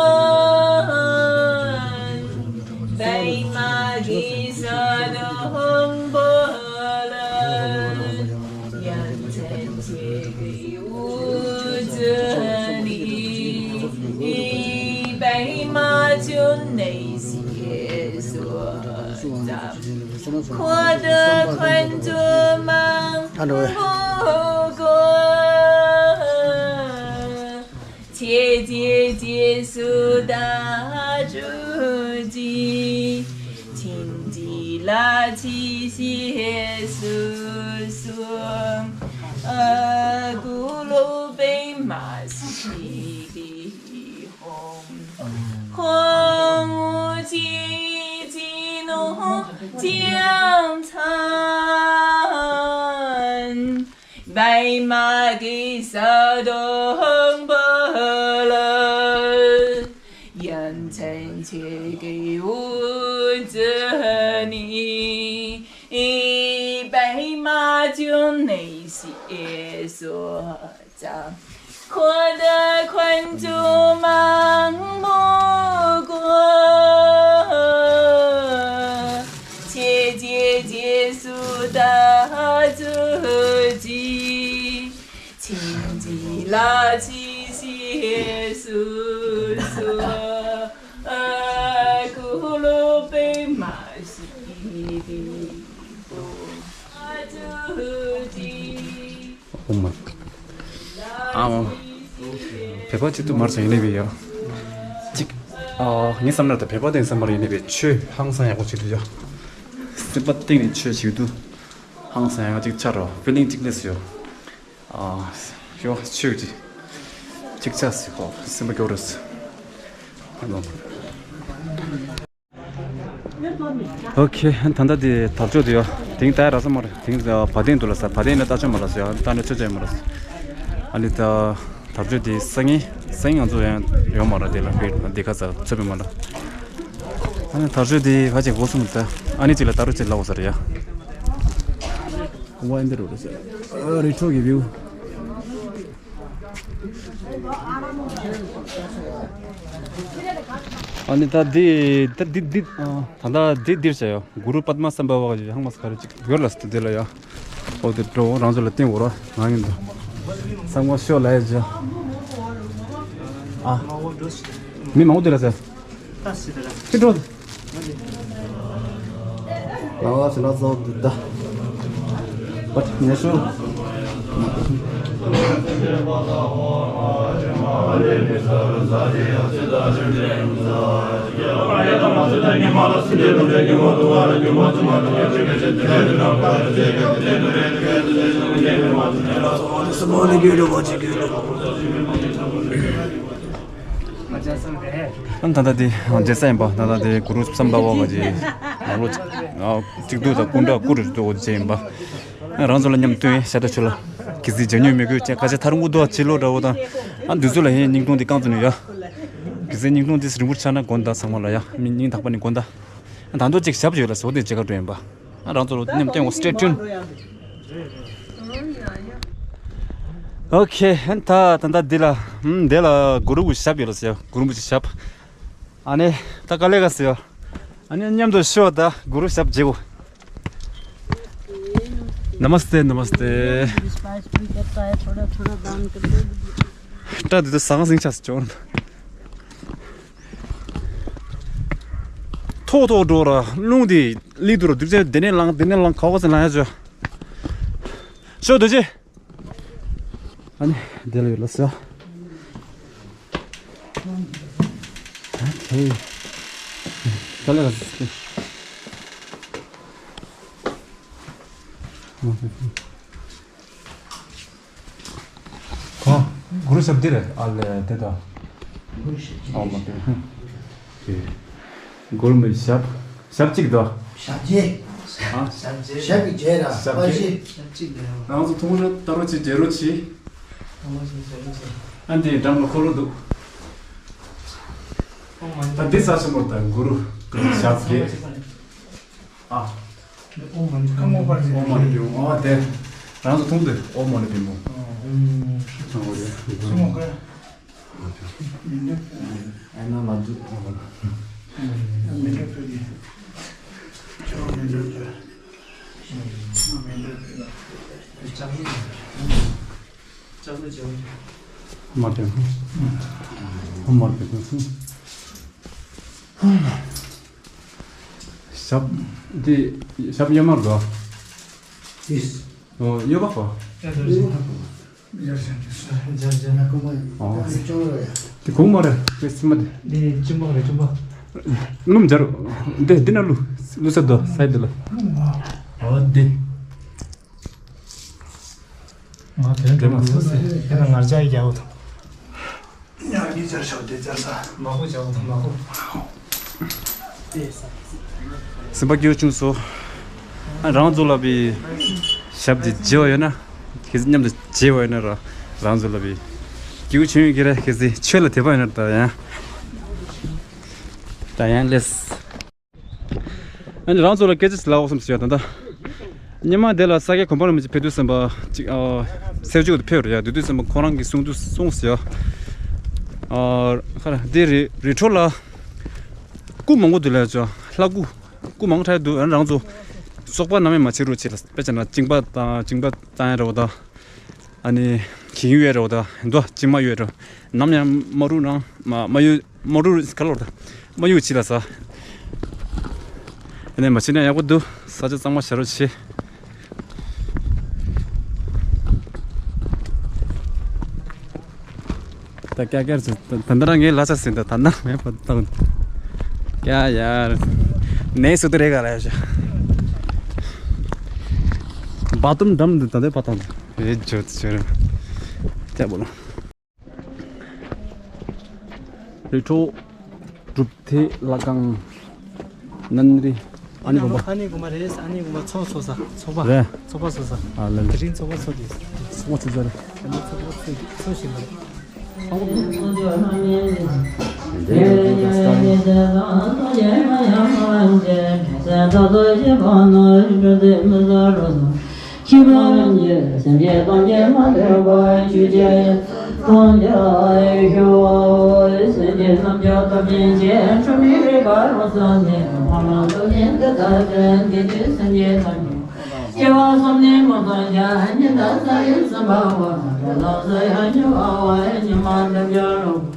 བ་ཇི་བཞིན། འཁོར་འདས་མཁའ་འགྲོ་མང་པོ་བསྐོར། ཇི་སྲིད་ཇི་སྲིད་སུ་དག་སྒྲུབ་ཅིང་། ཇི་སྲིད་ཇི་སྲིད་ལ་ཇི་སྲིད་ཞེས་སུ་གསོལ། ཨ་གུ་རུ་པདྨ་སིདྡྷི་ཧོ། ཧཱུྃ་ཧཱུྃ་ཧྲཱིཿ་ཀྲྀ་ནཱ་ཧྲཱིཿ་ཏཱཾ་ཏཱཾ། 白马给撒的红不了，羊城却给我这里，白马就没些说。 这可得困住忙不过，姐姐结束的自己，请记牢记些叔叔，咕噜被骂死的不自己。 Oh my god. ཨ་འོ། བོད་པ་གཅིག་ཏུ་མར་སོང་ཡིན་ནི་བས་ཡ། གཅིག་ཨ་ངའི་བསམ་ན་ད་བོད་པ་དེ་བསམ་པར་ཡིན་ནི་བས་ཆོས་ཧང་སང་ཡག་པོ་གཅིག་ཏུ་ཡ། སེམས་པ་གཏིང་ནས་ཆོས་བྱེད་དུས་ཧང་སང་ཡག་གཅིག་ཆགས་རོ། ཕི་ལིང་གཅིག་སླེབས་སོང་ཡ། ཨ་ཡོ་ཆོས་ཀྱི་གཅིག་ཆགས་སི་ཁོ་སེམས་པ་སྐྱོ་རེད། ཨོ་ཁེ། ད་ལྟ་དེ་དར་ལྕོག་དེ་ཡོད། དེང་ད་ར་ས་མ་རེད། དེང་བ་དན་འདུག་ལ་ས། བ་དན་ལ་ལྟ་ཆོག་མ་རེད་ཟེར་ཡ། ད་ནི་ཆོས་ཆོས་མ་རེད་ཟེར། ཨ་ནི་ད་དར་ལྕོག་དེ་སང་ཉིན་སང་ཉིན་ང་ཚོ་ཡང་ཡོང་མ་རེད། དེ་ལ་བེད་འདི་ཁ་ས་ཚོད་པའི་མ་རེད། ཨ་ནི་དར་ལྕོག་དེ་ཧ་ཅང་གོ་སོང་། ད་ཨ་ནི་གཅིག་ལ་ད་རུ་གཅིག་ལ་འོ་ཟེར་ཡ། ཝ་ཨེ་འདི་རུ་རེད་ཟེར། རི་ཁྲོད་ཀྱི་བིའུ། ཨ་ནི་ད་འདི་ད་འདི་འདི་ད་ད་འདི་འདིར་བྱ་ཡོ། གུ་རུ་པདྨ་སམ་བྷ་ཝ་གི་ཧང་མ་སི་ཁ་རི་ཅིག་ཡོད་ལ་སྟེ་འདི་ལ་ཡ། ཨོ་དེ་འགྲོ་རང་ཚོ་ལ་བསྟན་འོ་ར་ང་ཡིན་ད། ཚང་མ་ཤོག་ལ་ཡ་ཇོ། ཨ། མི་མང་པོ་འདུག་ལ་ཟེར། ཁྱི་འགྲོ། ལ་བ་ཞི་ལ་ཚོགས་འདུག་ད། པ་ཉེ་ཤོ། ཨ་ད་ལྟ་དེ་རྒྱལ་ས་ཡིན་པ། ད་ལྟ་དེ་གུ་རུ་བསམ་པ་བ་ག་ཅི་ནང་ལོ་གཅིག་ཏུ་དང་སྐུ་འདྲ་སྐུ་རུ་ཏུ་འོ་ཅེ་ཡིན་པ། རང་ཚོ་ལ་མཉམ་སྟོན་ཤ་ད་ཆུ་ལ་གི་ཟི་ཇ་ཉུ་མི་དགོས་ཅེ་ཁ་ཆེ་ཐར་འུ་དོ་ཅི་ལོ་འདྲ་བོ་དང་། ཨ་འདི་ཚོ་ལ་ཧེ་སྙིང་ཐུང་དེ་རྐང་ཚོ་ནས་ཡ། གི་ཟི་སྙིང་ཐུང་དེ་རིང་པོར་ཆགས་ན་དགོན་བདག་ཚང་མ་ལ་ཡ་མི་སྙིང་ཐག་པ་ནས་དགོན་བདག་ད་འདོད་ཅིག་ཞབས་ཡོད་ལ་ཟོ་དེ་ཅེ་ཁ་འགྲོ་ཡིན་པ། རང་ཚོ་ལ་མཉམ་སྟོན་འོ་stay tuned། ཨོ་ཁེ། ད་ད་ད་འདི་ལ་ཧུམ་འདི་ལ་གུ་རུ་གི་ཞབས་ཡོད་ལ་ཟེར་གུ་རུ་གི་ཞབས། ཨ་ནི་ད་ག་ལེ་ག་ཟེར། ཨ་ནི་མཉམ་དུ་ཤོག་ད་གུ་རུ་ཞབས་རྗེ་བོ། नमस्ते नमस्ते। थोड़ा थोड़ा दान कर दो। ད་འདི་ད་ཟང་ཟིང་ཆགས་སུ་ཅོང་། ཐོག་ཐོག་འགྲོ་ར་རླུང་དེ་ལི་དུ་ར་དུག་ཅན་དེ་ནས་ལངས་དེ་ནས་ལངས་ཁ་བ་ཟེར་ལངས་ཡ་ཅོ། ཤོག་རྡོ་རྗེ། ཨ་ནི་དེ་ལ་ཡོད་ལ་ཟེར། ཨ་ཁེ། ད་ལེ་ག་ཟེར། གང་གུ་རུ་ཞབས་འདི་རེད། ཨ་ལེ་དེ་དང་། གུ་རུ་ཞབས་འདི་ཨོ་མ་དེ། གུ་རུ་མི་ཞབས་ཞབས་གཅིག་དང་། ཞབས་རྗེས། ཨ། ཞབས་རྗེས། ཞབས་ཀྱི་རྗེས་ར་ཞབས་པ་རྗེས། ཞེས། ཞབས་གཅིག་དང་། རང་ཚོ་ཐུང་ངུ་ལྟ་རོ་ཆེ་རྗེ་རོ་ཆེ། ཐུང་ངུ་ཆེ་རྗེ་རོ་ཆེ། ཨ་འདི་འགྲམ་ལ་འཁོར་ལོ་འདུག་ཨོ་མ་ད་འདི་ས་ཆེན་མོ་དང་གུ་རུ་གུ་རུ་ཞབས་རྗེས། ཨ། ཨོཾ་མ་ཎི་པདྨེ། ཨོཾ་མ་ཎི་པདྨེ། ཨོ་དེ། རང་ཚོ་མཐོང་དུས་ཨོཾ་མ་ཎི་པདྨེ། ཨོ་དེ། ཨ་ན་ལ་དུ། མ་དེ། ཨོཾ་མ་ཎི་པདྨེ། ཞབས་འདི་ཞབས་གཡོན་མར་འགྲོ། ཨོ་གཡོན་པ་གོ། ཨོ། དེ་གོང་མ་རེད་དེ་སིམ་མ་དེ། འདི་གཅིན་པ་རེད་གཅིན་པ། སྣུམ་སྦྱར། འདི་འདི་ན་ལུ་ལུ་ས་དོ་སའི་འདི་ལ། ཨོ་འདི། ང་དོན་དེ་མ་ཟེར་ཟེར། དེ་ན་ངར་ཅག་ཡག་པོ་དང་། ཉག་གི་སྦྱར་ཤོག་དེ་སྦྱར་ས། མ་ཧུ་སྦྱར་བ་དང་མ་ཧུ། སེམས་པ་སྐྱིད་པོ་བྱུང་སོང་། ཨ་རང་ཚོ་ལ་བི་ཞབས་ཀྱི་བརྗེ་བ་ཡོད་ན། ཁྱེད་ཚོ་མཉམ་དུ་བརྗེ་བ་ཡོད་ན་ར། རང་ཚོ་ལ་བི་སྐྱིད་པོ་བྱུང་ཡོད་ཀྱི་རེད། ཁྱེད་ཚོ་ཆོས་ལ་དད་པ་ཡོད་ན་ད་ཡང་། ད་ཡང་ལེས། ཨ་ནི་རང་ཚོ་ལ་སྐད་ཆ་ཞིག་ལབ་འོ་བསམ་ཟེར་ཡ་ད་ལྟ། སྙེ་མ་དེ་ལ་ས་སྐྱ་གོང་མ་རིན་པོ་ཆེ་ཕེབས་དུས་ཙམ་པ་ཅིག་ཨ། སེར་བྱུག་ཏུ་ཕེབས་རེད་ཡ། དེ་དུས་ཙམ་པ་ཁོ་རང་གིས་གསུང་དུས་གསུངས་ཟེར་ཡ། ཨ། ཁ་ར་དེ་རི་རི་ཁྲོད་ལ་སྐུ་མང་པོ་འདུག་ལབ་ཅོ། ལྷ་སྐུ་སྐུ་མང་པོ་ཡོད་འདུག་ཨ་ནི་རང་ཚོ་བཙོག་པ་ནམ་ཡང་མ་བྱེད་རོགས་བྱེད་ལ། དཔེ་བྱས་ན་གཅིན་པ་དང་གཅིན་པ་བཏང་ཡ་རེད་བ་ད། ཨ་ནི་གིང་ཡོད་རེད་བ་ད། མདོ་གཅིན་མ་ཡོད་རེད། ནམ་ཡང་མ་རུལ་རང་མ་མ་ཡོད་མ་རུལ་ག་ལོར་ད་མ་ཡོད་ཅི་ལ་ས། ཨ་ནི་མ་བྱེད་ན་ཡག་པོ་འདུག་ས་ཆ་གཙང་མ་བྱ་རོགས་བྱེད། ད་ཀྱ་ཀྱ་རེད། ད་ད་ལྟ་རང་ངའི་ལ་ཆ་ཟིན་ད་ད་ནང་མེད་པ་ད། ཀྱ་ཡར་ནས་སུ་དུ་རེ་ག་ལ་ཡ་ཤ། བ་ཏུམ་འགྲམ་འདི་ད་ལྟའི་བ་ཏང་རེད་ཇོ་ཇོ་རེད། ཀྱ་བོ་ལ། རི་ཁྲོད་གྲུབ་མཐའི་ལྷ་ཁང་། ནན་རི། ཨ་ནི་དགོན་པ། ཨ་ནི་དགོན་པ་རེད། ཨ་ནི་དགོན་པ་ཚོགས་ཚོགས་ས་ཚོགས་པ། རེད། ཚོགས་པ་ཚོགས་ས། ཨ་ལ་ལ། དེ་རིང་ཚོགས་པ་ཚོགས་དེ། ཚོགས་པ་ཚོགས་ས་རེད། ཨ་ནི་ཚོགས་པ་ཚོགས་དེ་ཚོགས་ཞིག་ལ། སྐྱེ་བ་གསུམ་ནི་མུ་སྟོན་བྱ། ཉི་ཟླ་ས་ཡི་སེམས་དཔའ་བ། རི་དྭགས་ས་ཡ་ཉི་མ་བ། ཉི་མ་འདི་འབྱོར་རུང་།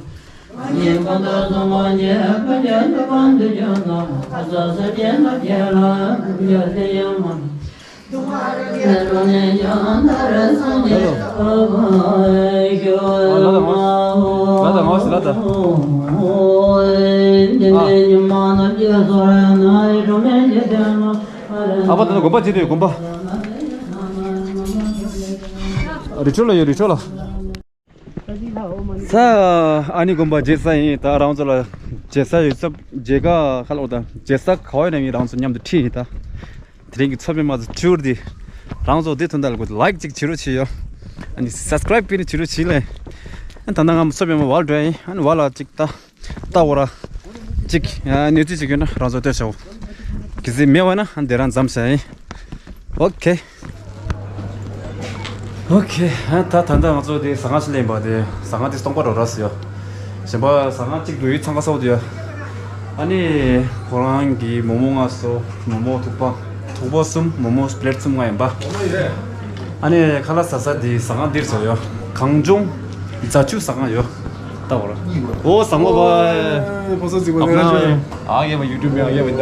ཉིན་གུང་དུ་སོང་བ་ཉིད་ཀུན་གྱི་ཐུབ་པ་འདི་བྱུང་ན། ཁ་ས་སེམས་ཅན་ཐམས་ཅད་ལ་འདི་ཡོད་དེ་ཡང་མ། ཨ་པ་ད་དགོན་པ་ཅི་དུས་དགོན་པ། རི་ཁྲོད་ལ་ཡོད། རི་ཁྲོད་ལ། ས། ཨ་ནི་དགོན་པ་མཇལ་ས་ཡིན། ད་རང་ཚོ་ལ་མཇལ་ས་ཡོད་ས་མཇལ་ཁ་ཁ་ལོ་ད་མཇལ་ས་ག་བ་ཡིན་ན་ཡིན། རང་ཚོ་མཉམ་དུ་ཁྲིད་ཡིན་ད། དེ་རིང་གི་མཚོ་པདྨ་ཚོ་ཊུར་འདི་རང་ཚོ་འདི་ཐོན་ད་ལ་གོ་ལའིཀ་ཅིག་བྱེད་རོགས་བྱེད་ཡོ། ཨ་ནི་སབ་སི་ཀ་རའིབ་པི་ནི་བྱེད་རོགས་བྱེད་ལེ། ཨ་ད་ལྟ་ང་མཚོ་པདྨ་བར་འགྲོ་ཡ་ཡིན། ཨ་ནི་བར་ལ་ཅིག་ད་ལྟ་འོ་ར་ཅིག་ཨ་གནས་ཚུལ་ཅིག་ཡོད་ན་རང་ཚོ་ལྟོས་བྱའོ། གལ་སྲིད་མེད་པ་ན་ཨ་འདི་རང་མཚམས་བྱ་ཡིན། ཨོ་ཁེ། ཨོ་ཁེ། ཨ་ད་ད་ལྟ་ང་ཚོ་དེ་ཟ་ཁང་ཞིག་ལེན་པ་དེ་ཟ་ཁང་དེ་སྟོང་པ་རོ་ར་སི་ཡོ། གཞན་པ་ཟ་ཁང་གཅིག་ཏུ་ཡོད། ཚང་ཁ་གསར་པ་དེ་ཡོ། ཨ་ནི་ཁོ་རང་གི་མོག་མོག་ལྔ་སོ། མོག་མོག་ཐུག་པ། ཐུག་པ་གསུམ། མོག་མོག་པི་ལེཊ་གསུམ་ལྔ་ཡིན་པ། ཨ་ནི་ཁ་ལག་ཟ་ས་དེ་ཟ་ཁང་འདིར་ཟོ་ཡོ། གངས་ལྗོངས་རྫ་ཆུ་ཟ་ཁང་ཡོ། ལྟ་བར། ཨོ་བཟང་མོ་བ། ཨོ་ཕོ་སོ་ཅིག་པ་ཨ་ན་ཨ་ཡེ་བ་ཡུ་ཊུབ་ཨ་ཡེ་བ་ད།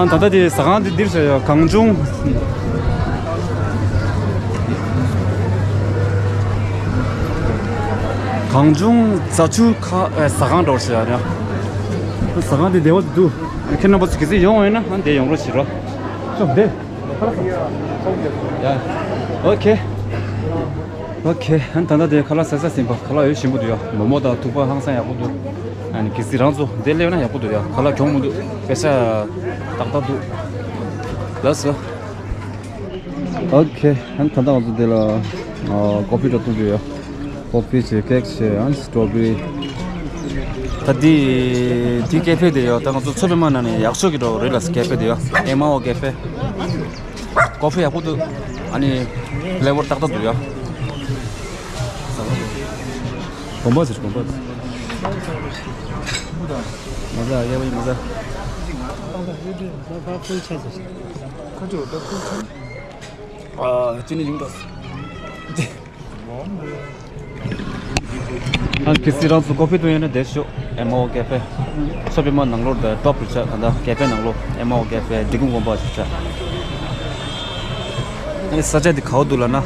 ཨ་ད་ལྟ་དེ་ཟ་ཁང་དེ་འདིར་ཟོ་ཡོ། གངས་ལྗོངས། གངས་ལྗོངས་རྫ་ཆུ་ཁ་ཨེ་ཟ་ཁང་འདྲ་བོ་ཞིག་ཡ་རེད། ཟ་ཁང་དེ་བདེ་བ་འདུག་ཁྱེད་རྣམ་པ་ཚོ་གལ་སྲིད་ཡོང་བ་ཡིན་ན་ཨ་འདིར་ཡོང་རོགས་བྱེད་རོགས། ཅོག་བདེ། ཡ། ཨོ་ཁེ། ཨོ་ཁེ། ཨ་ནི་ད་ལྟ་དེ་ཁ་ལག་ཟ་ས་ཟིན་པ། ཁ་ལག་ཡོད་ཞིམ་པོ་འདུག་ཡ། མོག་མོག་དང་ཐུག་པ་ཧང་སང་ཡག་པོ་འདུག་ཨ་ནི་གལ་སྲིད་རང་ཚོ་འདིར་སླེབས་ན་ཡག་པོ་འདུག་ཡ། ཁ་ལག་གྱོང་མི་འདུག་པེ་ས་ཏག་ཏག་འདུག་ལགས་སོ། ཨོ་ཁེ། ཨ་ནི་ད་ལྟ་ང་ཚོ་འདི་ལ་ཨ་ཀོ་ཕི་འདྲ་བཏུང་གི་ཡོད། ཀོ་ཕི་བྱས། ཀེག་བྱས། ཨ་ནི་སི་ཊོ་བེ་རི། ད་འདི་འདི་ཀེ་ཕེ་དེ་ཡོད། ད་ང་ཚོ་མཚོ་པདྨ་ནང་ནས་ཡག་ཤོས་ཀྱི་འདྲ་བོ་རེད་ལ། ཀེ་ཕེ་དེ་ཡོད། ཨེ་མ་ཨོ་ཀེ་ཕེ། ཀོ་ཕི་ཡག་པོ་འདུག་ཨ་ནི་ཕི་ལེ་ཝར་ཏག་ཏག་འདུག་ཡ། དགོངས་པ་ཟེར། དགོངས་པ་ཟེར། མ་ཟ། ཡ་བའི་མ་ཟ། ཨ་ཅི་ནི་ཡིན་འགྲོ། ཨ་གལ་སྲིད་རང་ཚོ་ཀོ་ཕི་འཐུང་ཡོད་ན་འདིར་ཤོག་ཨེ་མ་ཨོ་ཀེ་ཕེ། མཚོ་པདྨ་ནང་ལོགས་དང་ཊོབ་རུ་ཆགས། ད་ལྟ་ཀེ་ཕེ་ནང་ལོགས་ཨེ་མ་ཨོ་ཀེ་ཕེ། འབྲི་གུང་དགོན་པ་ཞིག་ཆགས། ཨ་ནི་ས་ཆ་འདི་ག་པར་འདུག་ལབ་ན།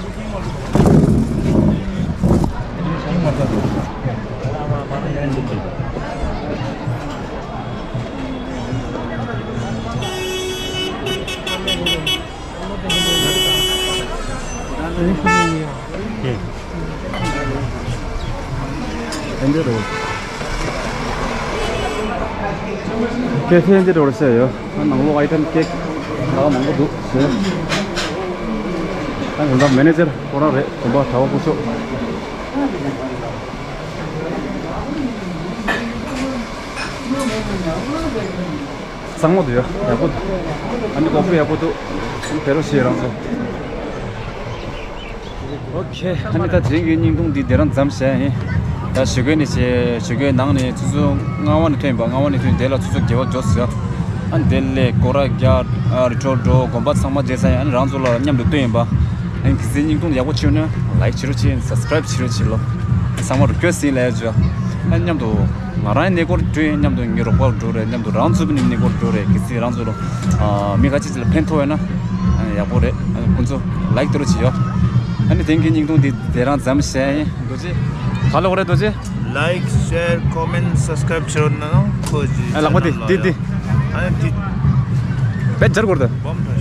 འདི་རེད། ཀེ་ཕེ་འདི་རེད་ཟེར་ཡོད། ནང་ལོགས་ཨའི་ཊེམ་ཀེག་ལ་མང་པོ་འདུག་ཟེར། ད་ང་ཚོ་མེ་ནེ་ཇར་ཁོ་རང་རེད། དགོན་པ་གྲྭ་པ་སྐུ་ཞབས། གཙང་མ་འདུག་ཡ། ཡག་པོ་འདུག་ཨ་ནི་ཀོ་ཕི་ཡག་པོ་འདུག་ཨ་ནི་བེ་རོ་ཤི་རང་ཚོ། ཨོ་ཁེ། ཨ་ནི་ད་དེ་རིང་གི་བརྙན་ཐུང་འདི་དེ་རང་མཚམས་བཞག་ཡིན། ད་ཞོགས་ཀས་ནས་བྱས། ཞོགས་ཀས་ནང་ནས་ཆུ་ཚོད་ལྔ་པ་ནས་ཐོན་པ། ལྔ་པ་ནས་ཐོན། དེ་ལ་ཆུ་ཚོད་བརྒྱད་པ་འགྱོ་ཟེར། ཨ་ནི་དེ་ལས་སྐོར་ར་རྒྱག་ཨ་རི་ཁྲོད་འགྲོ། དགོན་པ་ཚང་མ་མཇལ་ས་ཡིན། ཨ་ནི་རང་ཚོ་ལ་མཉམ་དུ་སྟོན་ཡིན་པ། ཨ་ནི་གལ་སྲིད་བརྙན་ཐུང་ཡག་པོ་བྱུང་ན་ལའིཀ་བྱེད་རོགས་བྱེད། སབ་སི་ཀ་རའིབ་བྱེད་རོགས་བྱེད་ལོ། ཚང་མ་རུ་སྐྱོད་ཟིན་ལས་བྱོས། ཨ་ནི་མཉམ་དུ་ང་རང་གནས་སྐོར་འགྲོ་ཡིན། མཉམ་དུ་ངའི་རོགས་པ་འགྲོ་རེད། མཉམ་དུ་རང་ཚོ་བའི་གནས་སྐོར་འགྲོ་རེད། གལ་སྲིད་རང་ཚོ་ལ་ཨ་མི་ཁ་ཅིག་ཅིག་ལ་ཕན་ཐོགས་ཡོད་ན་ཨ་ཡག་པོ་རེད། ཨ་ནི་ཁོང་ཚོ་ལའིཀ་ཏོ་རོ་བྱེད་ཡོ། ཨ་ནི་དེང་གི་བརྙན་ཐུང་འདི་དེ་རང་མཚམས་བཞག་ཡིན། རྡོ་རྗེ། ག་ལབ་དགོས་རེད་རྡོ་རྗེ། Like, share, comment, subscribe བྱེད་རོགས་གནང་། ཁོ་ཅི་ཨ་ལག་པ་འདི་འདི་འདི། ཨ་ནི་འདི། བེད་སྦྱར་དགོས་རེད། སྦོམ།